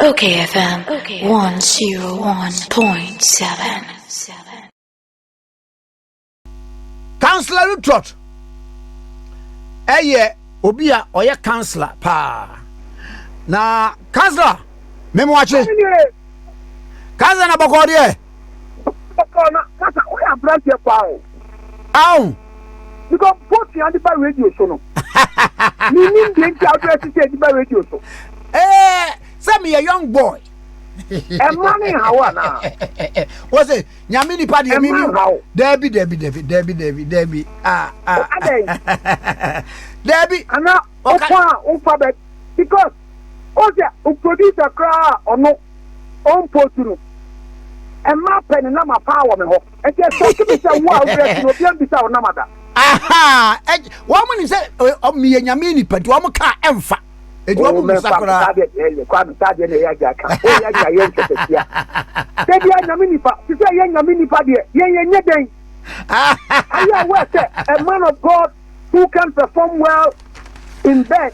Okay FM 101.7. Councillor Rutrot ɛyɛ obi a ɔyɛ councillor paa na councillor memoakye councillor na bɔkɔɔ deɛ. Bɔkɔɔ na kasa woyɛ aberanteɛ paa o. Aw. Because vote ade ba radio so no. Menim deɛ nti a wode asi sɛ ɛde ba radio so. Ɛɛ sɛ meyɛ young boy. Ɛma ne nhaw anaa? Wọ́n sɛ nyame nipa deɛ mi mi dɛbi dɛbi dɛbi dɛbi dɛbi dɛbi ah ah. Adɛn? Dɛbi. Ana ɔkɔ a wofa bɛ because o sɛ o producer koraa ɔno ɔmpotu no ɛma pɛ ne nama paa wɔ me hɔ. Ɛnti ɛsɔke me sɛ wo a wodrɛse no obiara mbisa wo nama da. Ahaa wɔn mo nim sɛ meyɛ nyame nipa nti wɔn kaa ɛnfa eti wɔn mo bisa koraa. Saa deɛ ɛyɛ Kwame saa deɛ na ɛyɛ agya ka o yɛ agya yɛ nkɛtɛsia sɛ bia nyame nipa te sɛ yɛ nyame nipa deɛ yɛn yɛ nyɛ dɛn. Are you aware sɛ a man of God who can perform well in bed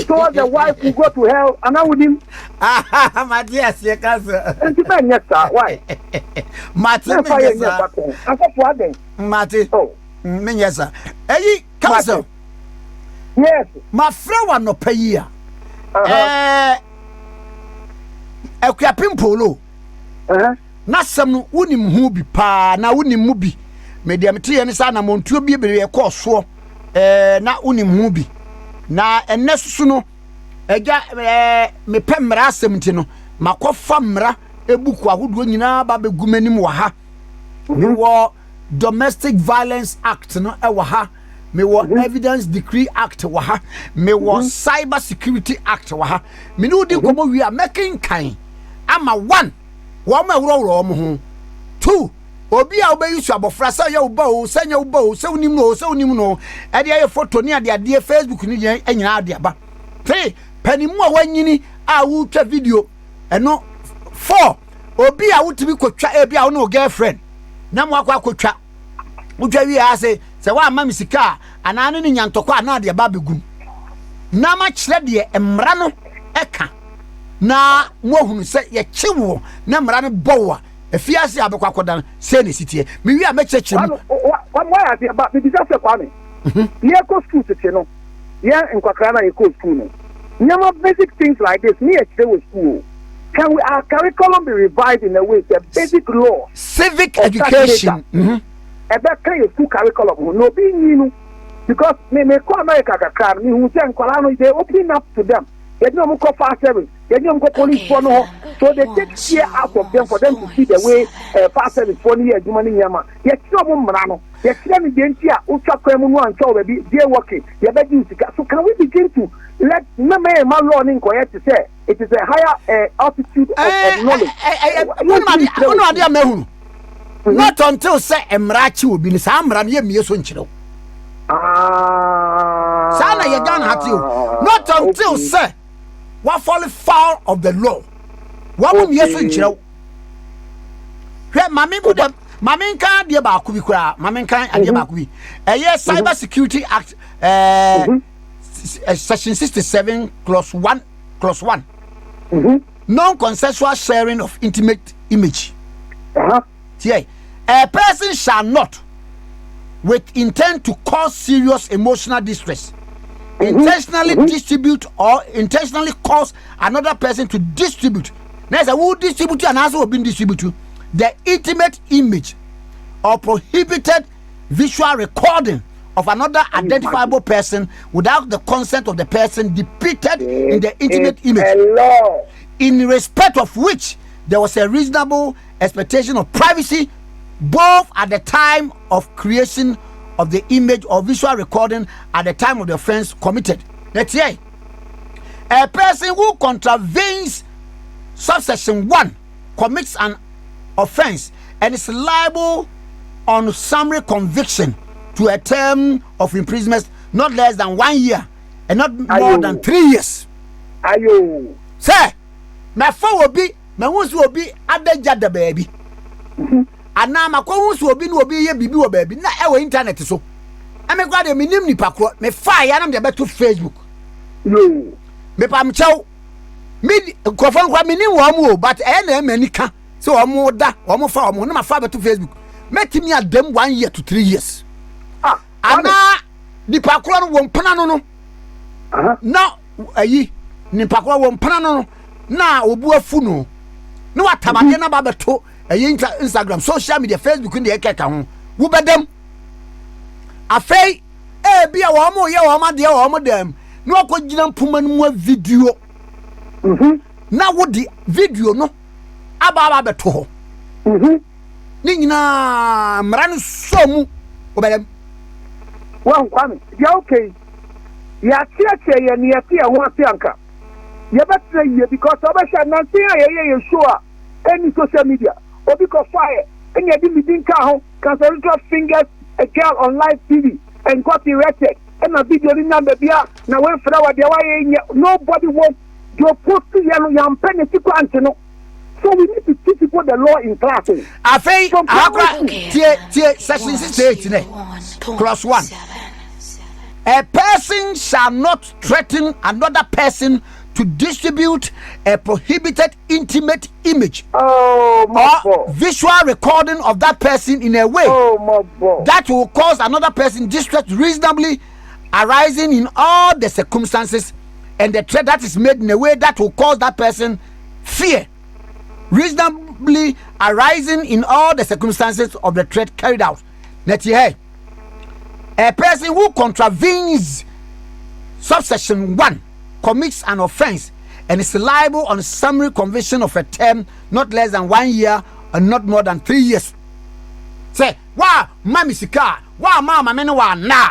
towards the wife will go to hell ana wonim. Mate aseɛ ka sɛ. Nti bɛnyɛ saa why? Mate menyɛ saa. Asɔfo adɛn? Mate oh. Menyɛ saa. Eyi council. Yes. Mafrɛ wɔ anɔpa yi a. Ɛɛ Akuapem Polo. N'asɛm no, wonim ho bi paa na wonim mu bi. Me deɛ meteɛ ne sɛ anammɔntuo bi bebree ɛkɔɔ soɔ ɛɛ na wonim ho bi. Na ɛnnɛ soso no, agya ɛɛ mepɛ mmara asɛm nti no, makɔfa mmara ebuku ahodoɔ nyinaa ba bɛgu m'anim wɔ ha. Mewɔ Domestic Violence Act no ɛwɔ ha. Mewɔ mhm. Evidence Decree Act wɔ ha. Mewɔ mhm. Cyber Security Act wɔ ha. Me ne wodi mhm. nkɔmmɔ wie a mɛkenkan ama one wɔn a ɛworɔworɔ wɔn ho. Two, obi a wobɛyi so abɔfra sɛ ɔyɛ wo ba o, sɛ nyɛ wo ba o, sɛ wonim no o, sɛ wonim no o, ɛde ayɛ foto ne adeadeɛ Facebook ne deɛ nyinaa de aba. Three, panimu a wanyini a wotwa video ɛno. Four, obi a wotumi kɔtwa ebi a wo ne wo girlfriend na mo akɔ akɔtwa wotwa wie a sɛ sɛ woamma me sika a anaa ne ne nya ntɔkwa a na adeɛ ba abɛgum na makyerɛ deɛ mmara no ɛka na moahunu sɛ yɛkye woɔ na mmara no bɔ wo a afiase a bɛkɔ akɔda no sɛ na ɛsi teɛ mewie a mɛkyerɛkyerɛ mu. Wayɛ adeɛ ba mebisa sɛ Kwame yɛkɔ sukuu tete no yɛn nkwakra no a yɛkɔɔ sukuu no nneɛma basic things like this ne yɛkyerɛ wɔ sukuu o can we, our curriculum be revised in a way sɛ basic law civic education ɛbɛka yɛ school curriculum ho na obi nyi no because me me kɔ America kakra no mehu sɛ nkwadaa no they open up to them yɛde wɔn kɔ fire service yɛde wɔn kɔ police foɔ no hɔ so they take fear out of them for them to see the way fire service foɔ no yɛ adwuma no nneɛma yɛkyerɛ wɔn mmara no yɛkyerɛ no deɛ nti a wotwa kwan mu no antwa wɔ baabi jaywalking yɛbɛgye wo sika so can we begin to let mɛmɛ yɛn ma law ne nkɔyɛ te sɛ it is a higher altitude of knowledge. Wọ́n adi a mɛhunu not until sɛ mmara akyi obi no saa mmara no yɛ mmie so nkyerɛw. Saa na yɛ Ghana ha te o not until sɛ wafɔle foul of the law wɔn mo mmie so nkyerɛw. Hwɛ maame bu dɛ maame nka adeɛ baako bi koraa maame nka adeɛ baako bi ɛyɛ cyber security act ɛɛ. Section 67 clause 1 clause 1 non-consensual sharing of intimate image. Tie, a person shall not with intent to cause serious emotional distress intentionally distribute or intentionally cause another person to distribute. Now, sɛ wo distribute anaasɛ obi distribute the intimate image or prohibited visual recording of another identifiable person without the consent of the person depicted in the intimate image, in respect of which there was a reasonable expectation of privacy both at the time of creation of the image or visual recording at the time of the offense committed. That's it. A person who contravenes subsection 1 commits an offense and is liable on summary conviction to a term of imprisonment not less than 1 year and not more than 3 years. Ayo. Sɛ, mɛfa obi, mahu sɛ obi adagya da baabi. Anaa makɔhu sɛ obi ne obi yɛ biribi wɔ baabi na ɛwɔ internet so. Ɛme koraa deɛ menim nipa korɔ, mefaa yɛ anam deɛ bɛto Facebook. Yo. Mepamkyɛw, me. Nkurɔfoɔ no koraa menim wɔn o, but ɛyɛ na ɛma ani ka sɛ wɔn da wɔn fa wɔn ho na ma fa abɛto Facebook. Mɛtumi adam 1 year to 3 years. Ah, Kwame. Anaa nipa korɔ no wɔn mpena no na ayi nipa korɔ wɔn mpena no na obu afu no na watam adeɛ no aba abɛto ɛyɛ Instagram, social media, Facebook ne deɛ ɛkeka ho, wobɛdam. Afei ebi a wɔn yɛ wɔn adeɛ wɔ wɔn dɛm na wakɔ gyina mpoma no mu a video na wode video no aba abɛto hɔ ne nyinaa, mmara no sɔ mu, wobɛdam. Wɔn Kwame, deɛ okay, yɛakyerɛkyerɛ yɛn ne yɛte yɛn ho ase anka yɛbɛtena yie, because ɔbɛhwɛ nansen a yɛyɛ yɛn show a ɛni social media, obi kɔ faeɛ ɛne yɛde mi din ka ho, "Kansarutra fingers a girl on live TV and got erected," ɛna video no nam baabi a na wɔmfrɛ wɔ deɛ wayɛ nyɛ. Nobody wants deɛ ɔpost yɛ no, yɛampɛ ne ti kɔ ante no. So we need to teach people the law in class o. Afei From ahakora primary school. Tie, tie section 68 ne clause 1: "A person shall not threaten another person to distribute a prohibited intimate image Oh, my or boy. visual recording of that person in a way Oh, my boy. that will cause another person distress reasonably arising in all the circumstances, and the threat that is made in a way that will cause that person fear reasonably arising in all the circumstances of the threat carried out." Net here, a person who contravenes subsection 1 commits an offence and is liable on summary conviction of a term not less than 1 year and not more than 3 years. Sɛ wa ma mi sika a wa ma ama me ne wa na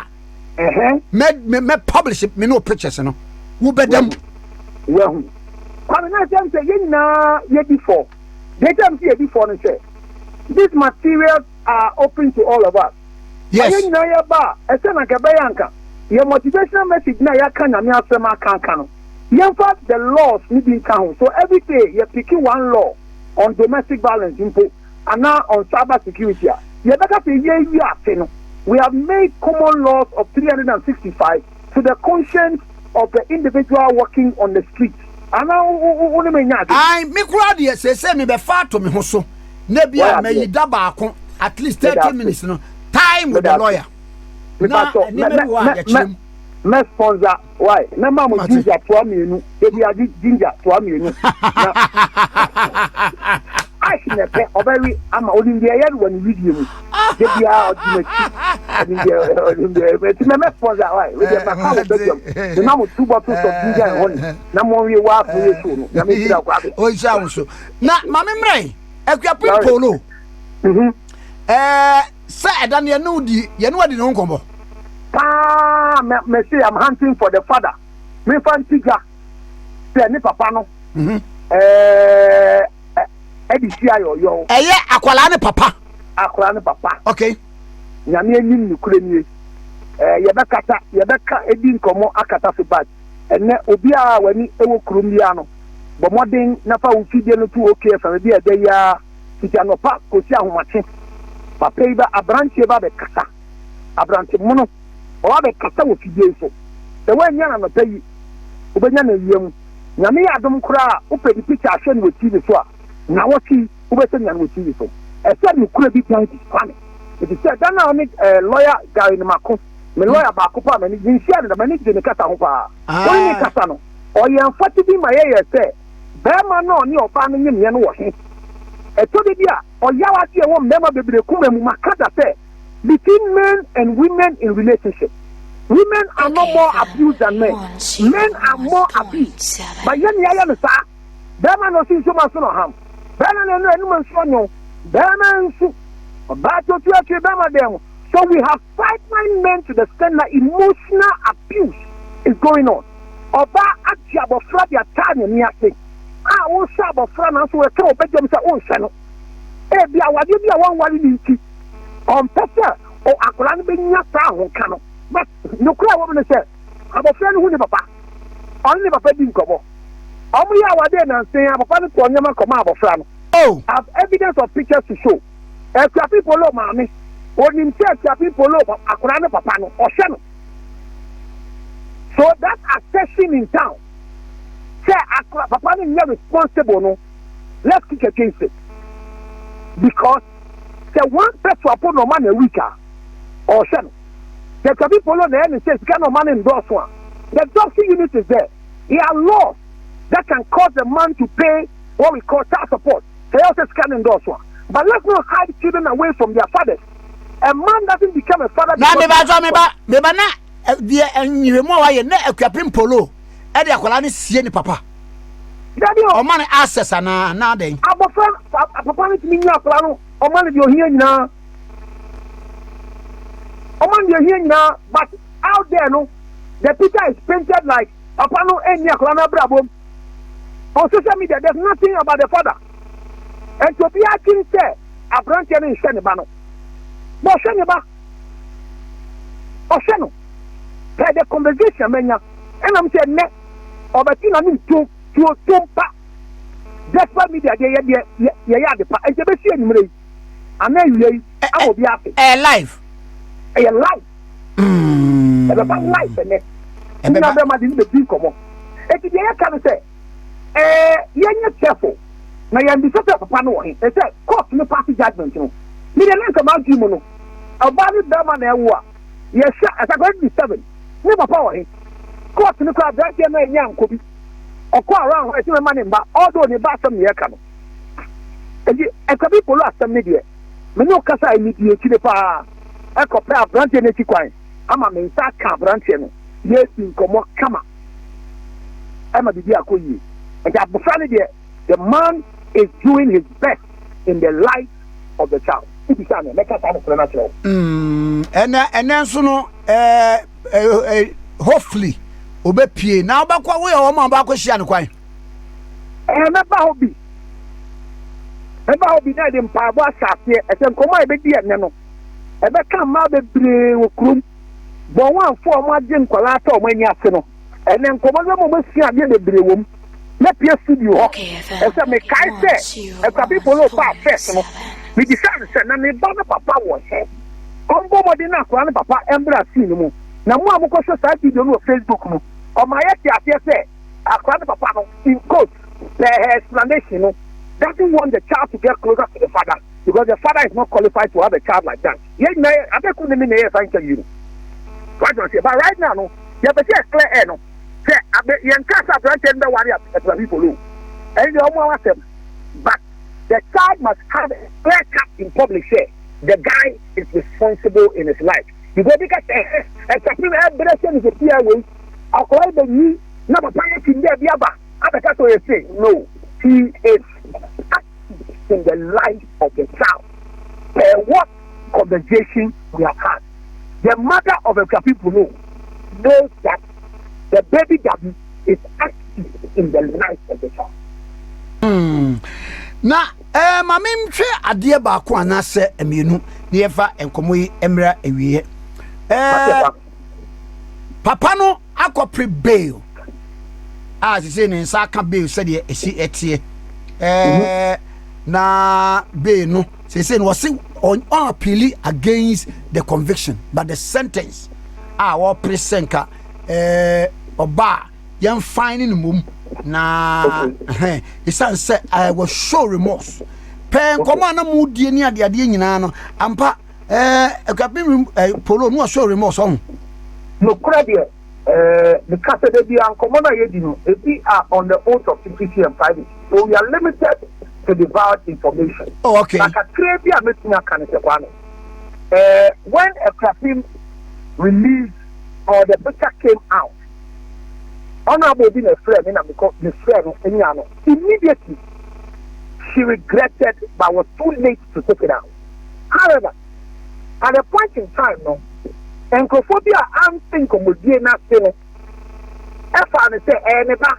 mɛ mɛ mɛ publish me no pictures no, wo bɛ dɛm. Wahu, Kwame, na sɛm sɛ yɛn nyinaa yɛdi fɔ. Deɛ kyɛm sɛ yɛdi fɔ no sɛ these materials are open to all of us. Yɛn nyinaa yɛba a, ɛsɛ na nka ɛbɛyɛ anka yɛ motivational message na yɛaka Nyame asɛm aka aka no, yɛmfa the laws ne bi nka ho. So every day yɛ pick one law on domestic violence mpo anaa on cyber security a yɛbɛka sɛ yɛyi ase no, we have made common laws of 365 to the conscience of the individual walking on the street. Anaa wo ne me nya ade? Ai, me kura deɛ, sese me bɛfa ato me ho so na bi a Wɔyɛ mayi adeɛ. da baako, at least Meda 30 ase. minutes no time with the Meda ase. lawyer na Mepatɔ, nneɛma bi wɔ a yɛkyerɛ mu. Mɛ sponsor why, mɛma mo Mate. ginger toa mmienu ebi adi, ginger toa mmienu na ash na ɛpɛ ɔbɛwe ama onim deɛ ɛyɛ no wɔ ne widie mu de biara ɔdi n'akyi, ɔnim deɛ, ɔnim deɛ ɛti. Mɛ sponsor why, wei deɛ maka wɔ bɛdwam, mema mo two bottles of ginger and honey na mo nwie wa mo yɛ show no. Nyame nhyira wo, Kwame. Ɔnhyira wo so. Na maame mmerɛ yi, Akuapem Sorry. Polo, sɛ ɛda no yɛne wo di, yɛne wadi ne ho nkɔmmɔ. Paa, mɛ mɛ say I'm hunting for the father. Mefa nti gya sɛ ne papa no ɛde si ayɔyɔ. Ɛyɛ akwalaa ne papa? Akwaraa ne papa. Nyame anim nokura nie, yɛbɛkata, yɛbɛka edi nkɔmmɔ akata so, but ɛnɛ obiara a w'ani ɛwɔ kurom biara no, bɔ mmɔden na fa wo fidie no to OKFM bi a ɛda yi ara fiti anɔpa kɔsi ahomakye. Papa yi ba, aberanteɛ ba bɛkasa, aberante mono ɔba bɛkasa wɔ fidie yi so. Sɛ woanya no anɔpa yi, wobɛnya no awia mu. Nyame yɛ adom koraa a, wopɛ de picture ahwɛ no wɔ TV so a, nawɔtwe yi wobɛsɛ nya no wɔ TV so. Ɛsɛ nokora bi dan di, Kwame, ɛti sɛ da no a ɔne lawyer Gary no mako, me lawyer baako paa, m'ani nhyia no da, m'ani gye ne kasa ho paa. Wɔne ne kasa no, ɔyɛ mfate bi ma yɛyɛ sɛ bɛrima no a ɔne ɔbaa no nyemmeɛ no wɔ he. Ɛtɔ da bi a ɔyaw adeɛ wɔ mmarima bebree kuma mu. Maka da sɛ between men and women in relationship, women are not more abused than men. Men are more abused, but yɛn ni ayɛ no saa. Bɛrima na ɔsi nsuo ma so na ɔham bɛrima na ɛnu ɛnum nsuo nyo, bɛrima nsu ɔbaa tó tu atwi bɛrima dɛm mu. So we have sidelined men to the extent that emotional abuse is going on. Ɔbaa agye abɔfra de ataa n'ani ase a wɔhyɛ abɔfra, nanso wɔka wɔ bɛdwam sɛ ɔnhyɛ no. Ebi awadeɛ bi a wɔnware ne nti ɔmpɛ sɛ akwadaa no bɛnya saa ahonka no, but nokura a wɔm no sɛ abɔfra no hu ne papa, ɔne ne papa di nkɔmmɔ. Ɔmo yɛ awadeɛ nansen a, papa no tɔ nneɛma kɔma abɔfra no. Oh. I have evidence of pictures to show. Akuapem Polo maame onim sɛ Akuapem Polo akwadaa no papa no ɔhwɛ no. So that assertion in town. Sɛ akora papa no nyɛ responsible no, let's kick against it because sɛ one person apo na ɔma no a week a, ɔhwɛ no. Sɛ Kwabi Polo na ɛyɛ ne sɛ sika na ɔma no ndɔɔso a, the dopsy unit is there. There are laws that can cause a man to pay what we call child support. Sɛ yɛ sɛ sika no ndɔɔso a, but let's not hide children away from their fathers. A man doesn't become a father na meba so meba meba na deɛ nhwehwɛmu a wayɛ na Akuapem Polo ɛde akwadaa no sie ne papa. Dabi o. Ɔma no access anaa anaa dɛn? Abɔfra papa no tumi nya akwadaa no, ɔma no deɛ ohia nyinaa. Ɔma no deɛ ohia nyinaa, but out there no, the picture is painted like papa no ɛnni akwadaa no abrabɔ mu. On social media, there's nothing about the father. Nti obiara kyiri sɛ aberanteɛ no nhwɛ ne ba no. But ɔhwɛ ne ba. Ɔhwɛ no. Per the conversation manya, ɛnam sɛ nnɛ ɔbɛte n'anom tuo tuo tuo mpa. Despite media deɛ yɛ deɛ yɛyɛ ade pa. Nti ɛbɛsi anwummerɛ yi anaa awia yi ama obi ate. Ɛyɛ live. Ɛyɛ live. Ɛbɛba live ɛnɛ. Ɛbɛba. Bɛma de ne bɛdi nkɔmmɔ. Eti deɛ yɛka no sɛ ɛɛ yɛnyɛ careful na yɛn bisa sɛ papa no wɔ he. Ɛsɛ court no pass judgement no. Mi deɛ ne nka maa dwi mu no, ɔbaa ne bɛrima na ɛwo a yɛhwɛ ɛsɛ di 7 ne papa wɔ he. Court no kora aberanteɛ no ɛnyɛ ankɔ bi. Ɔkɔ around hɔ ɛsɛ mɛma ne mba, although ne ba asɛm ne yɛka no. Eti ɛkwabi Polo asɛm ne deɛ, me ne ɔkasa a ɛni di akyire paa ɛkɔpɛ aberanteɛ no akyi kwan ama me nsa aka aberanteɛ no, yɛdi nkɔmmɔ kama ɛma biribi akɔ yie. Nti abɔfra no deɛ, the man is doing his best in the life of the child. Wobisa me, mɛka saa nokorɛ no akyerɛ wo. Ɛnɛ ɛnɛ nso no ɛɛ ɛɛ hopefully obɛpie na wobɛkɔ, woyɛ wɔn a wobɛakɔ hyia no kwan. Ɛɛ mɛba hɔ bi, mɛba hɔ bi na yɛde mpaebɔ ahyɛ aseɛ. Ɛsɛ nkɔmmɔ a yɛbɛdi ɛnɛ no ɛbɛka mmaa bebree wɔ kurom bɔn wɔn amfo a wɔn agye nkwadaa atɔ wɔn ani ase no. Ɛnɛ nkɔmmɔ no bɛma wɔn asua adeɛ bebree wɔ mu. Mɛpie studio hɔ. Ɛsɛ mekae sɛ Akuabi Polo baa first no, mebisaa no sɛ na ne ba no papa wɔ he? Ɔmbɔ mmɔden na akwadaa no papa mbra scene no mu. Na mo a mokɔhwɛ saa video no wɔ Facebook no, ɔma yɛte aseɛ sɛ akwadaa no papa no, in quotes, per her explanation no, doesn't want the child to get closer to the father because the father is not qualified to have a child like that. Yɛn nyinaa abɛku ne me na ɛyɛ saa interview no. Wate aseɛ? But right now no, yɛpɛ sɛ yɛ clear air no sɛ abe yɛn kaa sɛ aberanteɛ no bɛware Akuabi Polo. Ɛno deɛ ɔmo asɛm. But the child must have a clear cut in public sɛ the guy is responsible in his life. Because obi ka sɛ ɛsapem ɛbrɛ sɛ ne sɛ pia wei akwadaa yi bɛnyi na papa yɛ ti ndɛ bi aba abɛka sɛ ɔyɛ sei. No, he is active in the life of the child. Per what conversation we have had, the mother of Akuabi Polo knows that the baby daddy is active in the life of the child. Na ma menhwɛ adeɛ baako anaasɛ mmienu na yɛfa nkɔmmɔ yi mmra awieɛ. Papa no akɔpere bail a sese ne nsa aka bail sɛdeɛ ɛsi ɛteɛ. Na bail no sese no wɔse ɔn appeal against the conviction but the sentence a wɔpere sɛ nka ɔba a yɛmfan ne no mmom na ɛsiane sɛ wɔ show remorse pɛɛ nkɔmmɔ a na mudie ne adeadeɛ nyinaa no ampa Akuapem Polo no wɔ show remorse ɔho. Nokorɛ deɛ meka sɛ da biara nkɔmmɔ no a yɛdi no ebi are on the oath of secrecy and privacy, so we are limited to divulge information. Oh, okay. Na kakraa bi a mɛtumi aka no sɛ Kwame, when Akuapem released or the picture came out, Honorable bi na ɛfrɛ me na mekɔ mefrɛ no nya no immediately she regretted but was too late to take it out. However, at a point in time no, nkurɔfoɔ bi a ante nkɔmmɔdie no ase no ɛfaa no sɛ ɛyɛ ne ba.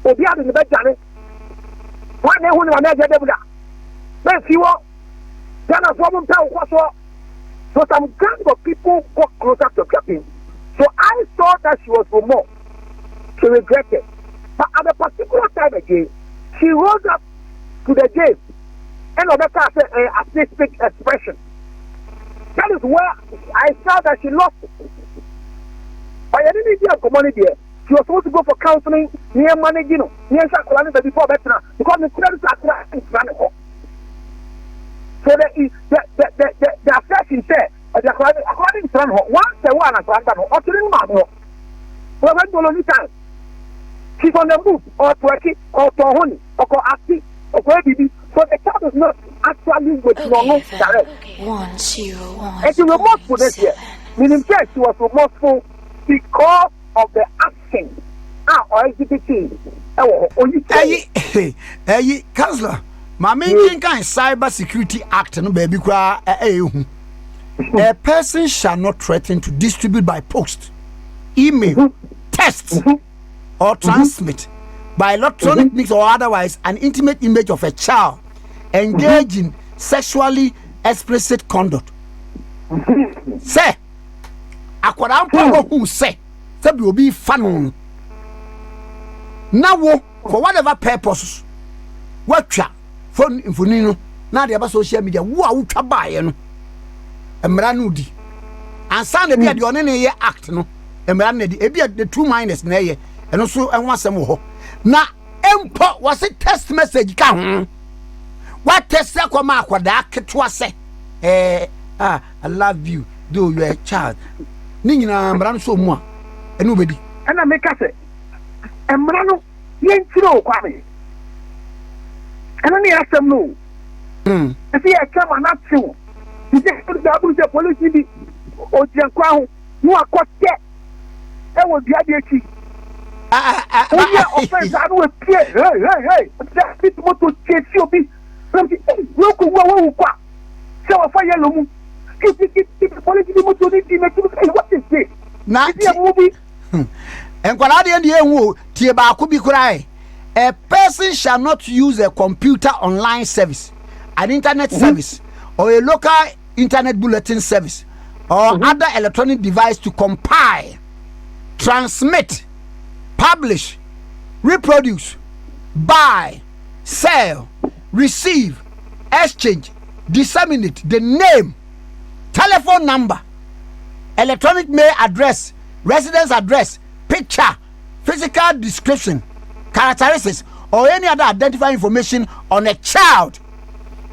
Obi ade ne ba dwane. Wɔn na ehu ne maame agya dɛm da. Bɛnfi wɔ Ghanafoɔ mo mpɛ wo kɔ soɔ. So some gang of people got closer to Akuapem. So I saw that she was remorse. She regretted. But at a particular time again, she rose up to the game and ɔbɛka sɛ ɛyɛ artistic expression. That is where I saw that she lost it. But yɛne ne di nkɔmmɔ no deɛ, She was supposed to go for counseling ne yɛn manage no ne yɛn hwɛ akwadaa no baabi pɔ ɔbɛtena because ne kura no sɛ akwadaa ntena ne hɔ. So the assertion sɛ ɔde akwadaa no ntena ne hɔ once a while akwadaa no ba no ɔte ne maame hɔ. Wɔbɛ ndolo ni time. She's on the move, ɔtɔ akyi, ɔtɔ honey, ɔkɔ ase, ɔkɔ ebibi. So the child is not actually with no direct. 101. Ɛti remorseful this year. Meaning sɛ she was remorseful because of the action a ɔexhibiting ɛwɔ hɔ. Oyi kyerɛ. Ɛyi, councillor, maame, nkenkan Cyber Security Act no baabi koraa ɛyɛ hu. A person shall not threaten to distribute by post, email, text or transmit by electronic means or otherwise an intimate image of a child engaged in sexually explicit conduct. Sɛ akwadaa mpo a wɔhu sɛ sɛbi obi fa no na wo for whatever purposes watwa phone mfoni no na de aba social media, wo a wotwa baeɛ no, mmara no di ansa na ebi a deɛ ɔne ne yɛ act no, mmara no di. Ebi a the two minors na ɛyɛ ɛno nso ɛho asɛm wɔ hɔ. Na mpo wɔsi text message ka ho, wa text akɔma akwadaa ketewa sɛ "Ah, I love you," though you are a child, ne nyinaa mmara no so mu a ɛne wobɛdi. Ɛna meka sɛ mmara no yɛnkyerɛ o, Kwame, ɛno ne yɛ asɛm no o. Ɛsɛ yɛka ma no atew te sɛ aburu sɛ polisi bi ogyina kwan ho na wakɔkyɛ ɛwɔ dua bi akyi. Woyɛ offence a na wapie hey hey hey, ɔde bi moto tie si obi na ti ɛy wokɔ wu a wowu kɔ a sɛ wɔfa yellow mu kitikiti, polisi bi moto ne di n'akyi. Hey, what is this? Na Ɛsi yɛ mu bi. Nkwadaa deɛ ehu o. Tie baako bi koraa yɛ: a person shall not use a computer online service, an internet service or a local internet bulletin service or other electronic device to compile, transmit, publish, reproduce, buy, sell, receive, exchange, disseminate the name, telephone number, electronic mail address, residence address, picture, physical description, characteristics or any other identifying information on a child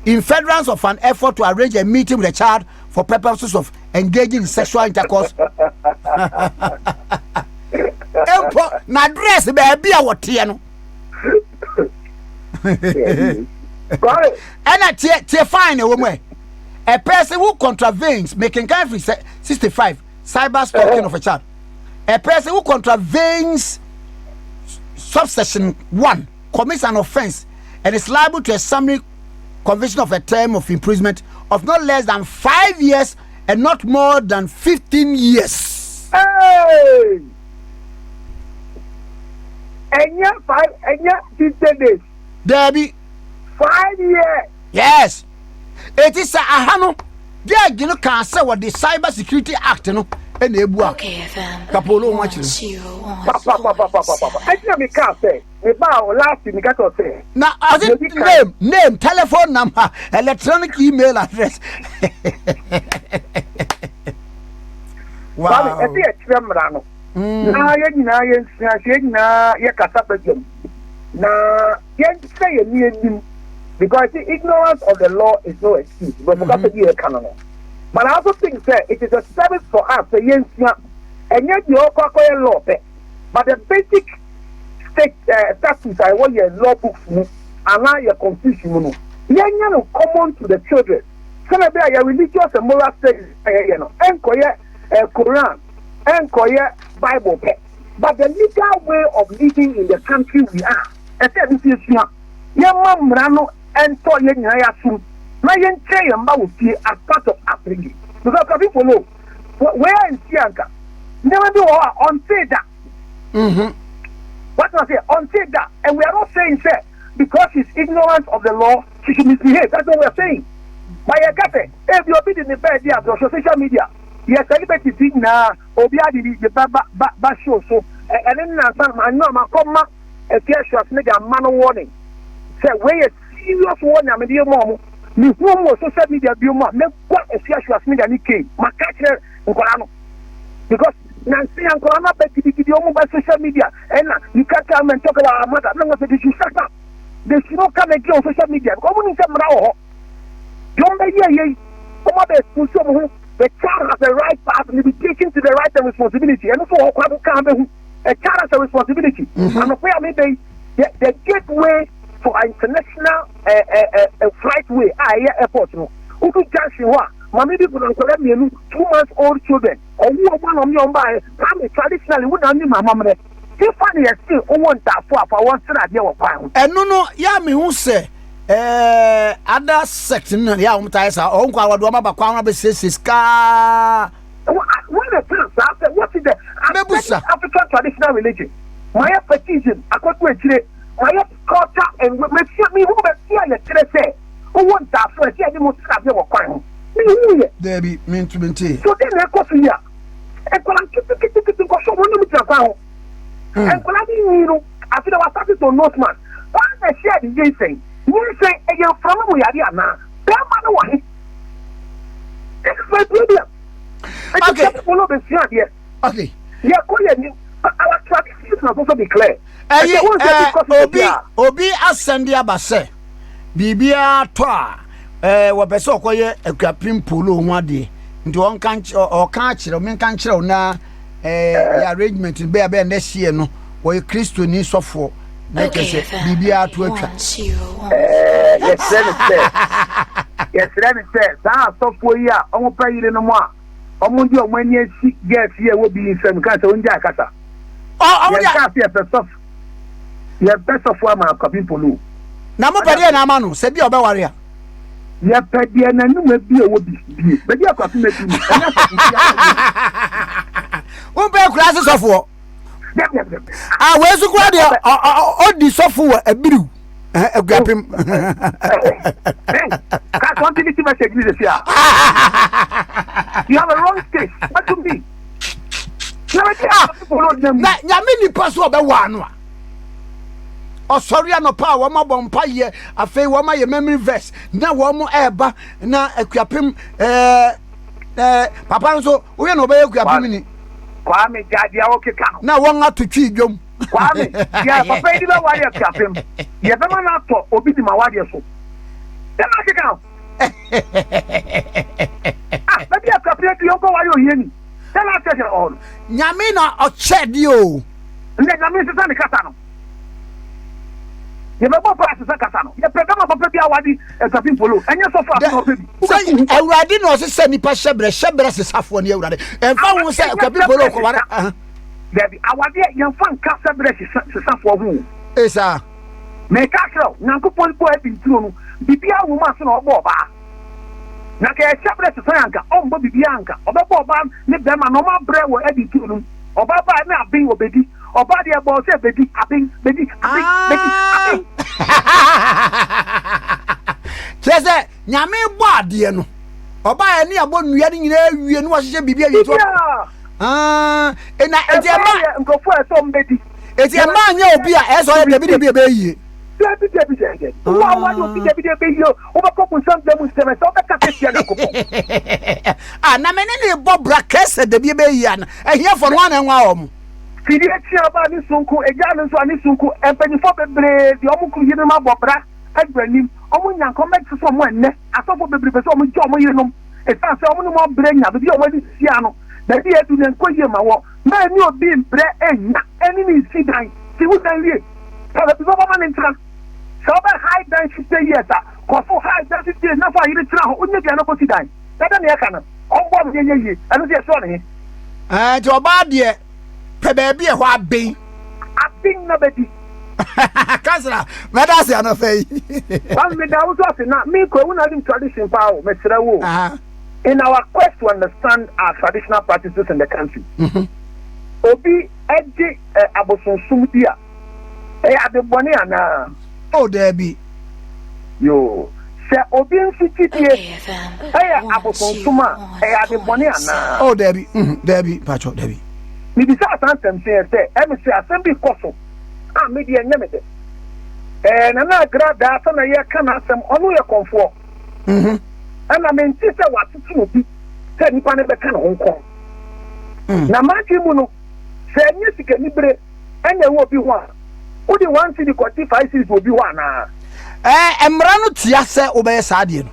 in furtherance of an effort to arrange a meeting with a child for purposes of engaging in sexual intercourse. Mpo na address baabi a wɔteɛ no. Kwame. Ɛna tie, tie, fine ɛwɔ mu ɛ, a person who contravenes, mekenkan firi sɛ 65, cyber stalking of a child: a person who contravenes subsection 1 commits an offence and is liable to a summary conviction of a term of imprisonment of not less than 5 years and not more than 15 years. Hey! Ɛnyɛ 5, ɛnyɛ 50 days. Deebi. 5 years. Yes, eti sɛ aha no judge no kaa sɛ wɔde Cyber Security Act no ɛna ebu a Okay FM. Kapolo ho akyerɛ. Papapapapapa, ɛti na mi kaa sɛ mi ba o last mi ka kyerɛ sɛ. Na ɔse Debi kan. name, telephone number, electronic email address. Kwame, ɛsɛ yɛ kyerɛ mmara no na yɛn nyinaa yɛn sua sɛ yɛn nyinaa yɛ kasa badwam na yɛn kyerɛ yɛn ni anim because the ignorance of the law is no excuse, but mo kasa bi yɛ ka no. But I also think say it is a service for us sɛ yɛn sua ɛnyɛ deɛ ɔkɔ akɔyɛ law pɛ, but the basic state statutes a ɛwɔ yɛn law books mu anaa yɛ constitution mu no, yɛn nyɛ no common to the children sɛnɛ bi a yɛ religious and moral studies a yɛyɛ no ɛnkɔyɛ Quran, ɛnkɔyɛ Bible pɛ, but the legal way of living in the country we are, ɛsɛ ɛbi fi esua yɛn ma mmara no ɛntɔ yɛn nyinaa yɛ asom na yɛn kyerɛ yɛn mba wɔ fie as part of upbringing, because some people know wei a nsi anka nneɛma bi wɔ hɔ a ɔnte da. What I say, ɔnte da, and we are not saying say because she's ignorant of the law she should misbehave. That's what we are saying. But yɛ kɛsɛ ebi obi di ne bɛɛ di agorɔ social media, yɛ celebrity ti nyinaa, obi adi di ba ba ba ba show so ɛ ɛne nansa ma anu ama kɔ ma efi ɛsua media ama no warning sɛ wei yɛ serious warning a mede yɛ mu ɔmo mehu ɔmo wɔ social media bi mu a mɛkɔ efi ɛsua media ne kei maka kyerɛ nkwadaa no because Nansa yi nkwadaa no aba gidigidi, wɔn ba social media, ɛna you can't come and talk about our mother. Na wɔn sɛ they should shut up. They should not come again on social media because wɔn nim sɛ mmara wɔ hɔ. Deɛ wɔn bɛyɛ yɛ yi, wɔn abɛ expose wɔn ho. The child has a right path to be taken to the right and responsibility. Ɛno nso wɔ hɔ kwan ko kan bɛhu. A child has a responsibility. Anɔpɛ a mebɛ yi, the gateway for international flight way a ɛyɛ airport no. Wodu junction hɔ a, maame bi kura nkwadaa mmienu, 2 months old children. Ɔwo ɔmo anam ne ɔmo baeɛ. Kwame, traditionally, wo na anim amammerɛ. Fifa ne yɛse wowɔ ntaafo a fa wɔn srɛ adeɛ wɔ kwan ho. Ɛno no yɛ a mehu sɛ other sect no na yɛ a wɔn taa yɛ saa, ɔwɔ nkɔ a wɔde wɔn aba kwan ho abɛsiesie sika. When the time saa sɛ what is the Mɛbusa. African traditional religion? Mayɛ fetishism akɔto akyire, mayɛ culture and mesia mehu baabi a yɛkyerɛ sɛ wowɔ ntaafo a ɛsɛ yɛde mo srɛ adeɛ wɔ kwan ho. Mehu yɛ. Daabi, mentumi nte. So deɛ na ɛkɔ so yi a, nkwadaa nketenkete nkɔhwɛ wɔn ne mu gyina kwan ho. Nkwadaa bi nyi no, afei na wasate so nose mask. Wɔn na ɛhyɛ de nyinsɛn. Nyinsɛn ɛyɛ mframa mu yare anaa? Bɛrima no wɔ he? This is my problem. Nti sɛ people no bɛsua adeɛ. Yɛkɔ yɛ nim. Our traditions must also be clear. Ɛyi ɛɛ obi obi asɛm de aba sɛ biribiara tɔ a ɛɛ wɔpɛ sɛ ɔkɔyɛ akuapem polo ho adeɛ nti ɔnka ɔka akyerɛ menka nkyerɛ wo na ɛɛ yɛ arrangement bɛyɛ bɛyɛ next year no, wɔyɛ Kristoni sɔfoɔ na kyerɛ sɛ biribiara to atwa. Ɛɛ yɛsrɛ ne sɛ saa asɔfoɔ yi a wɔn pɛ yerenom a wɔn de wɔn ani asi girls yi a ɛwɔ bi nsam ka sɛ wɔn gya akasa. Yɛn kaa sɛ yɛpɛ sɔfo, yɛpɛ sɔfo ama Akuapem Polo. Na mo pɛ deɛ na ama no sɛ bi a ɔbɛware a. Yɛpɛ deɛ n'anum ebi a ɛwɔ bi bie baabi Akuapem edu no, ɛnyɛ asɔfo bi a. Wo pɛ kura ase sɔfoɔ. Ah, wei so kura deɛ ɔdi sɔfo wɔ abiriw Akuapem. Ka continuity message ni sisi a. You have a wrong taste. What to me? Ah, na Nyame nipa so ɔbɛwɔ ano a ɔsɔre anɔpa a wɔn abɔ mpa yɛ, afei wɔn ayɛ memory verse na wɔn ɛɛba na Akuapem ɛɛ papa nso woyɛ na ɔbɛyɛ Akuapem ni. Kwame, gyadeɛ a wɔkeka no. Na wɔn ato twi dwom. Kwame, yɛ papa yi de bɛ ware Akuapem, yɛbɛma no atɔ obi di ma wadeɛ so dɛm akeka no. Ah, baabi Akuapem adu, yɛnkɔ ware ohiani dɛm akyerɛkyerɛ wɔ hɔ no. Nyame na ɔkyɛ deɛ o. Ndɛ Nyame nsesa ne kasa no. Yɛbɛbɔ pa asesa kasa no. Yɛpɛ bɛma papa bi awade Akuapem Polo, ɛnyɛ sɔfo aso na ɔpɛ bi. Sɛ Awurade na ɔsesa nipa hyɛbrɛ, hyɛbrɛ sesafoɔ ne Awurade. Ɛmfa ho sɛ Akuapem Polo kɔware. Dabi, awadeɛ yɛmfa nka hyɛbrɛ sesafoɔ ho o. Ee saa. Meka kyerɛ wo, Nyankopɔn bɔɔ Eden turo no, biribiara wɔ mu ansa na ɔbɔɔ ɔbaa. Na nka ɛyɛ hyɛbrɛ sesa a anka ɔmbɔ biribiara anka ɔbɛbɔ ɔbaa ne bɛrima na ɔmo abrɛ wɔ Eden turo no mu. Ɔbaa baa ne aben ɔbɛdi. Ɔbaa deɛ ɛbɔɔ sɛ bɛdi aben, bɛdi aben, bɛdi aben. Kyerɛ sɛ Nyame bɔ adeɛ no, ɔbaa ɛne abɔ nnua no nyinaa awie na wahyehyɛ biribi awie. Biribiara. Ɛna eti ɛma yɛ nkurɔfoɔ a ɛsɛ ɔmo bɛdi. Eti ɛma anyɛ obi a ɛsɛ ɔyɛ dabi dabi ɛbɛyɛ yie. Dabi dabi dabi dabi. Wo a wade obi dabi dabi ɛbɛyɛ yie, wobɛkɔ bonsam gya mu ntɛm ɛsɛ wobɛka sɛ tia Nyankopɔn. Ah, na me ne ne bɔ bra kɛsɛ dabi ɛbɛyɛ yie ana? Ahiafoɔ no wɔn na ɛnwa wɔn. Fidie tua ba ne sonko, egya no nso a ne sonko. Mpanyinfoɔ bebree deɛ wɔn kunu yerenom abɔ bra adu anim. Wɔn nya nka wɔn bɛsesa wɔn ɛnnɛ. Asɔfoɔ bebree pɛ sɛ wɔn gya wɔn yerenom esiane sɛ wɔn ne wɔn abrɛ nya baabi a wɔn ani sia no. Baabi a adu no ɛnkɔ yie ma wɔn. Mma ɛne obi mbrɛ nnya ɛne no nsi dan. Si wo dan wie. Pɛ baabi papa ma no ntena. Sɛ wobɛ hae dan 50 years a, kɔ so hae dan 50 years na fa yere tena hɔ. Wonya aduane kɔsi dan. Na dɛn na yɛka no? Ɔmboa me yɛnyɛ yie. Ɛno nso yɛsrɛ no he? Ɛɛ nti ɔbaa deɛ pɛ baabi ɛhɔ aben. Aben na bɛdi. Kansla, mɛda ase anɔpa yi. Kwame, meda wo nso ase. Na me kɔ, wo na wonim tradition paa o, mesrɛ wo o. In our quest to understand our traditional practices in the country, obi gye abosonsom di a, ɛyɛ ade bɔne anaa? Oh, daabi. Yoo. Sɛ obi nso gyidie yɛ abosonsom a, ɛyɛ ade bɔne anaa? Oh, daabi. Daabi, mpakyɛw, daabi. Mebisaa saa nsɛmse yɛ sɛ, ɛme sɛ asɛm bi kɔ so a, me deɛ ɛnyɛ me dɛ. Ɛɛ, Nana Agradaa sɛ na yɛreka n'asɛm, ɔno yɛ kɔmfoɔ. Ɛna mente sɛ wɔatete obi sɛ nipa no bɛka ne ho nkɔm. Na m'adwene mu no, sɛ ɛnyɛ sikanibere na ɛwɔ obi ho a, wode one cedi kɔgye five cedis wɔ obi hɔ anaa? Ɛɛ, mmara no tia sɛ wobɛyɛ saa adeɛ no.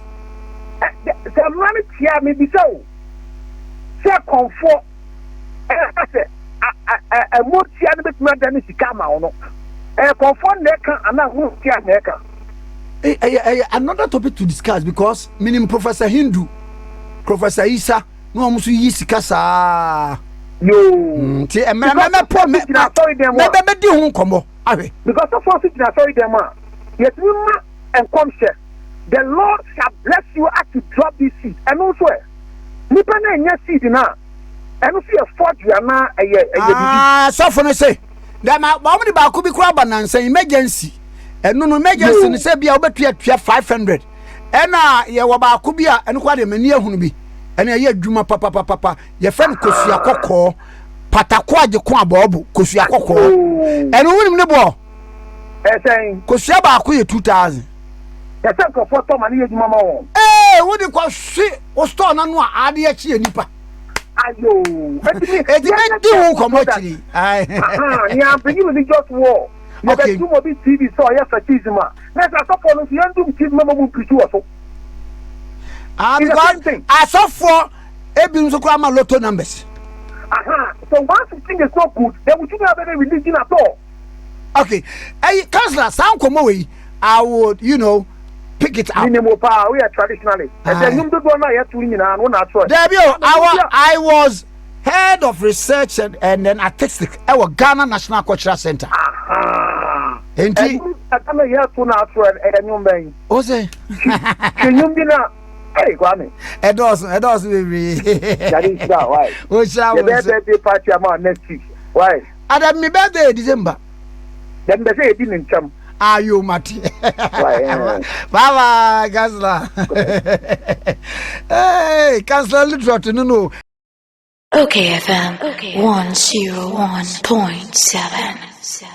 Sɛ mmara no tia a, mebisa o, sɛ kɔmfoɔ ɛka sɛ ɛmotia no bɛtumi adane sika ama wo no, ɛyɛ kɔmfoɔ na ɛka anaa motia na ɛka? Ɛyɛ ɛyɛ another topic to discuss because menim Professor Hindu, Professor Isa, na wɔn nso yi sika saa. Yoo. Nti mmerɛ mɛmɛpɔ mɛ mɛbɛdi ho nkɔmɔ ahwɛ. Because sɔfo nso gyina asɔre dɛm a yɛtumi ma nkɔmhyɛ the Lord shall bless you as you drop this seed ɛno nso ɛ nipa na ɛnya seed no a ɛno nso yɛ forgery anaa ɛyɛ ɛyɛ bibi. Ah, sɔfo no se dɛm wɔn de baako bi koraa ba nansa emergency ɛno no emergency no sɛ bi a wobɛtua tua 500 Ɛna yɛwɔ baako bi a ɛno koraa deɛ m'ani ahunu bi ɛna ɛyɛ adwuma papapapa yɛfrɛ no kosua kɔkɔɔ patako agyeko abɔɔbo kosua kɔkɔɔ ɛno wonim ne boɔ ɛsɛn kosua baako yɛ 2000 ɛsɛ nkurɔfoɔ tɔ ma ne yɛ adwuma ma wɔn ee wode kɔhwe wo store no ano a adeɛ akyi yɛ nipa ayo ɛti bɛdi ho nkɔmmɔ akyiri nea bɛyi religious war yɛbɛdum obi tv sɛ ɔyɛ fetism a Na sɛ asɔfoɔ no nso yɛndum TV ma mo mpirikyi wɔ so. Ah, because asɔfoɔ ebi nso koraa ma lotto numbers. Aha, so once you think it's not good, then we shouldn't have any religion at all. Okay, hey, counselor, saa nkɔmɔ wei, I would, you know, pick it up. Minimu paa, we are traditionalists. Ɛsɛ nnwom dodoɔ no a yɛto nyinaa no na atwerɛ. Dabi o, I was Head of Research and, and then Artistic ɛwɔ Ghana National Cultural Center. Nti. Ɛka na yɛ to na ato ɛyɛ nnwom bɛn. O se. Hwɛ nnwom bi na ɛyɛ Kwame. Ɛdɔɔso ɛdɔɔso bebree. Yàrá nhyira why. O hyira wɔn so. Yɛ bɛ birthday party ama next week why. Adam mi birthday December. Dɛm bɛ sɛ yɛdi ne ntɛm. Ayo mate. Bye bye, Counselor. Hey, Counselor Lutterodt no no. Okay FM 101.7.